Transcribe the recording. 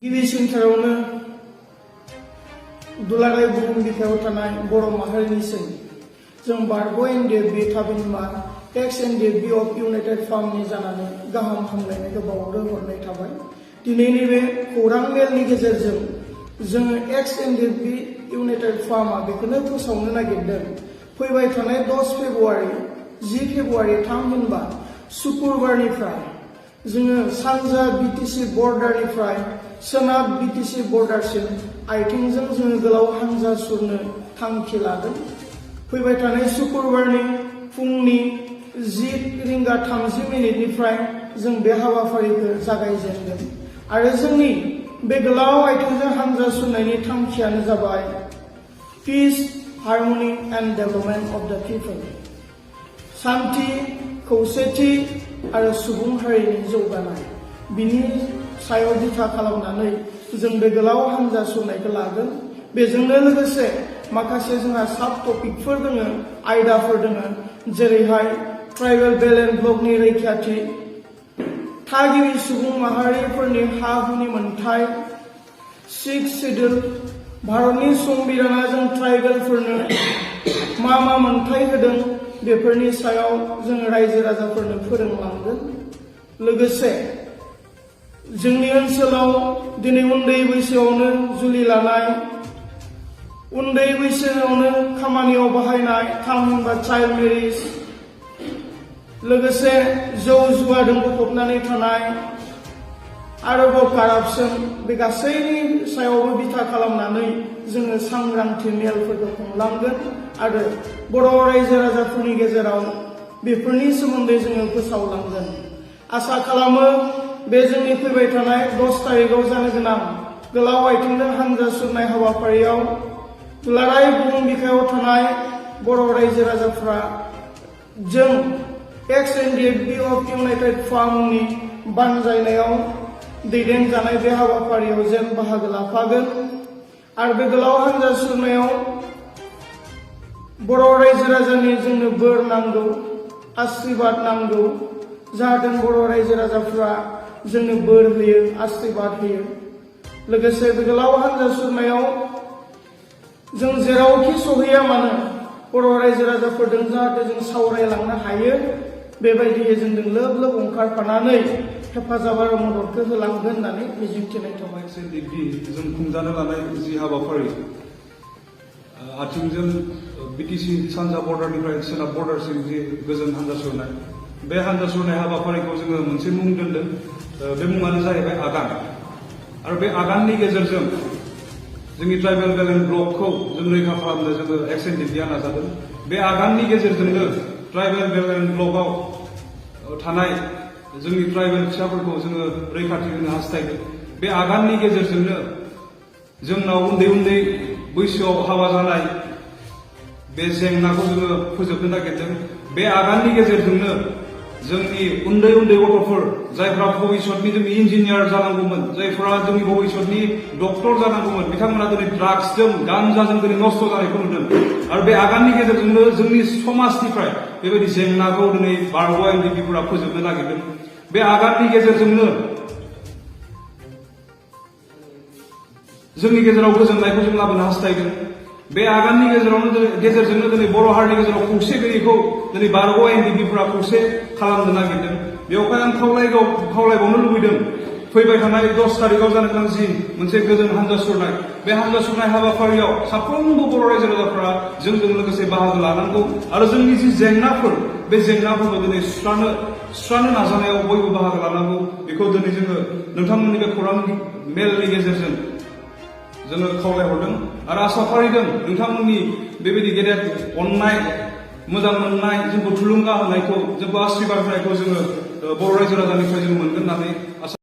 गिबिसिनथारावनो दुलाराय बुहुम बिखायाव थानाय बर' माहारिनिसिम जों बारग' एनडिएफबि थामहिनबा एक्स एनडिएफबि अफ इउनाइटेड फार्मनि जानानै गाहाम हामलायनायखौ बावहरनाय थाबाय। दिनैनि बे खौरां मेलनि गेजेरजों जोङो एक्स एनडिएफबि इउनाइटेड फार्मआ बेखौनो फोसावनो नागिरदों फैबाय थानाय 10 फेब्रुआरि 10 फेब्रुआरि थामहिनबा शुक्रबारनिफ्राय जोङो सानजा बिटिसि बर्डारनिफ्राय सोनाब बिटिसि बर्डारसिम आथिंजों जोङो गोलाव हानजा सुरनो थांखि लादों। फैबाय थानाय शुक्रबारनि फुंनि 10:30 जों बे हाबाफारिखौ जागायजेनगोन आरो जोंनि बे गोलाव आथिंजों हानजा सुरनायनि थांखियानो जाबाय peace harmony and development of the people, शांति, खौसेथि आरो सुबुं हारिनि जौगानाय बिनि सायाव बिथा खालामनानै जों बे गोलाव हानजा सुरनायखौ लागोन। बेजोंनो लोगोसे माखासे जोंहा सब टपिकफोर दङ, आयदाफोर दङ, जेरैहाय ट्राइबेल बेल एन्ड ब्लकनि रैखाथि, थागिबि सुबुं माहारिफोरनि हा हुनि मोनथाय, 6 शिड्यूल, भारतनि संबिधाना जों ट्राइबेलफोरनो मा मोनथाय होदों बेफोरनि सायाव जों रायजो राजाफोरनो फोरोंलांगोन। लोगोसे जोंनि ओनसोलाव दिनै उन्दै बैसोआवनो जुलि लानाय, उन्दै बैसोआवनो खामानियाव बाहायनाय थामहिनबा चाइल्ड मेरिज, लोगोसे जौ जुवाजों गफबनानै थानाय, आरोबाव कारापसन, बे गासैनि सायावबो बिथा खालामनानै जोङो सांग्रांथि मेलफोरखौ खुंलांगोन आरो बर' रायजो राजाफोरनि गेजेराव बेफोरनि सोमोन्दै जोङो फोसावलांगोन। आसा खालामो बे जोंनि फैबाय थानाय 10 तारिखआव जानो गोनां गोलाव आथिंजों हानजा सुरनाय हाबाफारियाव दुलाराय बुहुम बिखायाव थानाय बर' रायजो राजाफ्रा जों एक्स एनडिएफबि अफ इउनाइटेड फार्मनि बानजायनायाव दैदेनजानाय बे हाबाफारियाव जेन बाहागो लाफागोन आरो बे गोलाव हानजा सुरनायाव बर' रायजो राजानि जोंनो बोर नांगौ, आशीर्वाद नांगौ, जाहाथे बर' रायजो राजाफ्रा जोंनो बोर होयो, आशीर्वाद होयो। लोगोसे बे गोलाव हानजा सुरनायाव जों जेरावखि सहैया मानो बर' रायजो राजाफोरजों जाहाथे जों सावरायलांनो हायो, बेबायदियै जोंजों लोब लोब ओंखारफानानै हेफाजाब आरो मददखौ होलांगोन होननानै मिजिंथिनाय थाबाय। एनडिएफबि जों खुंजानो लानाय जि हाबाफारि आथिंजों बिटिसि सानजा बर्डारनिफ्राय सोनाब बर्डारसिम जि गोजोन हानजा सुरनाय, बे हानजा सुरनाय हाबाफारिखौ जोङो मोनसे मुं दोनदों। बे मुङानो जाहैबाय आगान। आरो बे आगाननि गेजेरजों जोंनि ट्राइबेल बेल एन्ड ब्लकखौ जों रैखा खालामनो जोङो एक्स एनडिएफबिआ नाजादों। बे आगाननि गेजेरजोंनो ट्राइबेल बेल एन्ड ब्लकआव थानाय जोंनि ट्राइबेल फिसाफोरखौ जोङो रैखाथि होनो हास्थायदों। बे आगाननि गेजेरजोंनो जोंनाव उन्दै उन्दै बैसोआव हाबा जानाय बे जेंनाखौ जोङो फोजोबनो नागिरदों। बे आगाननि गेजेरजोंनो जोंनि उन्दै उन्दै गथ'फोर जायफ्रा भबिष्यतनि जोंनि इन्जिनियार जानांगौमोन, जायफ्रा जोंनि भबिष्यतनि डक्टर जानांगौमोन, बिथांमोना दिनै ड्राग्सजों गान्जाजों दिनै नस्थ' जानायखौ नुदों। आरो बे आगाननि गेजेरजोंनो जोंनि समाजनिफ्राय बेबायदि जेंनाखौ दिनै बारग' एनडिएफबिफोरा फोजोबनो नागिरदों। बे आगाननि गेजेरजोंनो जोंनि गेजेराव गोजोननायखौ जों लाबोनो हास्थायदों। बे आगाननि गेजेरजोंनो दिनै बर' हारिनि गेजेराव खौसे गैयैखौ दिनै बारग' एनडिएफबिफोरा खौसे खालामनो नागिरदों। बेवहाय आं खावलायबावनो लुबैदों, फैबाय थानाय 10 तारिखआव जानो गोनां जि मोनसे गोजोन हानजा सुरनाय, बे हानजा सुरनाय हाबाफारियाव साफ्रोमबो बर' रायजो राजाफोरा जोंजों लोगोसे बाहागो लानांगौ आरो जोंनि जि जेंनाफोर, बे जेंनाफोरखौ दिनै सुस्रानो नाजानायाव बयबो बाहागो लानांगौ। बेखौ दिनै जोङो नोंथांमोननि बे खौरां मेलनि गेजेरजों जोङो खावलायहरदों आरो आसा फारिदों नोंथांमोननि बेबायदि गेदेर अननाय, मोजां मोननाय, जोंखौ थुलुंगा होनायखौ, जोंखौ आशीर्बाद होनायखौ जोङो बर' रायजो राजानिफ्राय जों मोनगोन होननानै आसा